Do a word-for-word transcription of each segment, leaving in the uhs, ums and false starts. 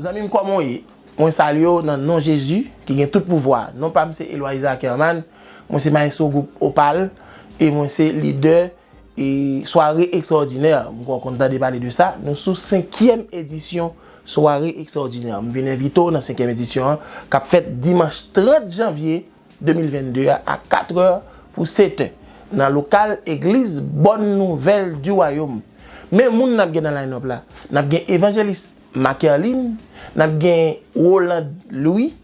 Zanmi m, kòman w ye? Mwen salye w nan non Jezi ki gen tout pouvwa. Non pa m se Eloi Isaac Herman, mwen se mayestwo gwoup Opal e mwen se lidè e sware ekstraòdinè. M kwè w konn tande pale de sa. Nou sou senkyèm edisyon sware ekstraòdinè. M vin envite w nan senkyèm edisyon an k ap fèt dimanch trant janvye de mil vennde a, a katrè pou setè, nan lokal Egliz Bòn Nouvèl di Wayòm. Men moun n ap gen nan line-up la, n ap gen evanjelis Makerline, n ap gen Roland Louis,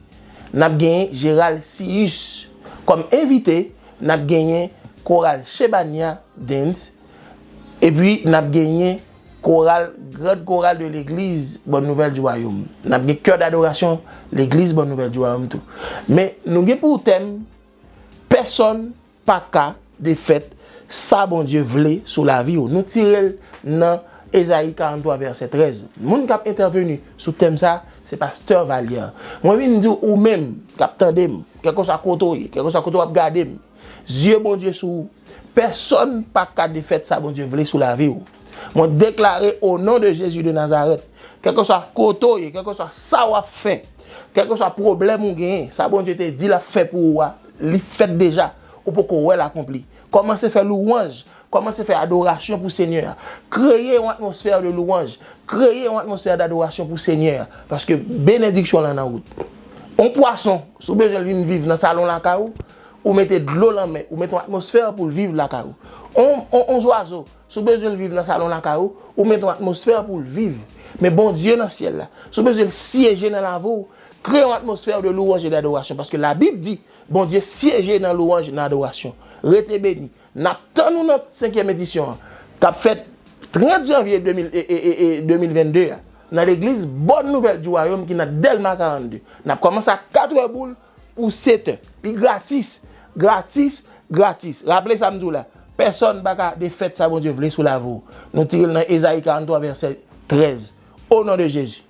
n ap gen Gérald Cius. Kòm envite, n ap genyen koral Shebania Dance, epi n ap genyen koral, grand koral de legliz Bòn Nouvèl di Wayòm. N ap gen kè dadorasyon legliz Bòn Nouvèl di Wayòm tou. Men nou gen pou tèm, pèsonn pa ka defèt sa Bondye vle sou lavi w. Nou tire l nan Ezayi karanntwa vèsè trèz. Moun k ap entèveni sou tèm sa, se pastè Valière. Mwen vin di w, ou menm k ap tande m, kèlkeswa kote w ye, kèlkeswa kote w ap gade m, zye Bondye sou ou. Pèsonn pa ka defèt sa Bondye vle sou lavi w. Mwen deklare o non de Jezi de Nazarèt, kèlkeswa kote w ye, kèlkeswa sa w ap fè, kèlkeswa pwoblèm ou genyen, sa Bondye te di l ap fè pou ou a, li fèt deja. Ou poko wè l akonpli. Kòmanse fè louwanj, kòmanse fè adorasyon pou Senyè a. Kreye yon atmosfè de louwanj, kreye yon atmosfè dadorasyon pou Senyè a, paske benediksyon lan nan wout. On pwason, si w bezwen l vin viv nan salon lakay ou, ou mete dlo lan men, ou mete yon atmosfè pou l viv lakay ou. On, on, on zwazo, si w bezwen l viv nan salon lakay ou, ou mete yon atmosfè pou l viv. Men Bondye nan syèl la, si w bezwen l syeje nan lavi w, kreye yon atmosfè de louwanj e dadorasyon, paske Labib di, Bondye syeje nan louwanj, nan adorasyon. Rete beni. N ap tann ou nan senkyèm edisyon an, k ap fèt trant janvye de mil, e, e, e, e, de mil vennde a, nan legliz Bòn Nouvèl di Wayòm ki nan Dèlma karannde. N ap kòmanse a katrè boul pou setè. Li gratis, gratis, gratis. Raple sa m di w la, pèsonn pa ka defèt sa Bondye vle sou lavi w. Nou tire l nan Ezayi karanntwa vèsè trèz. O non de Jezi.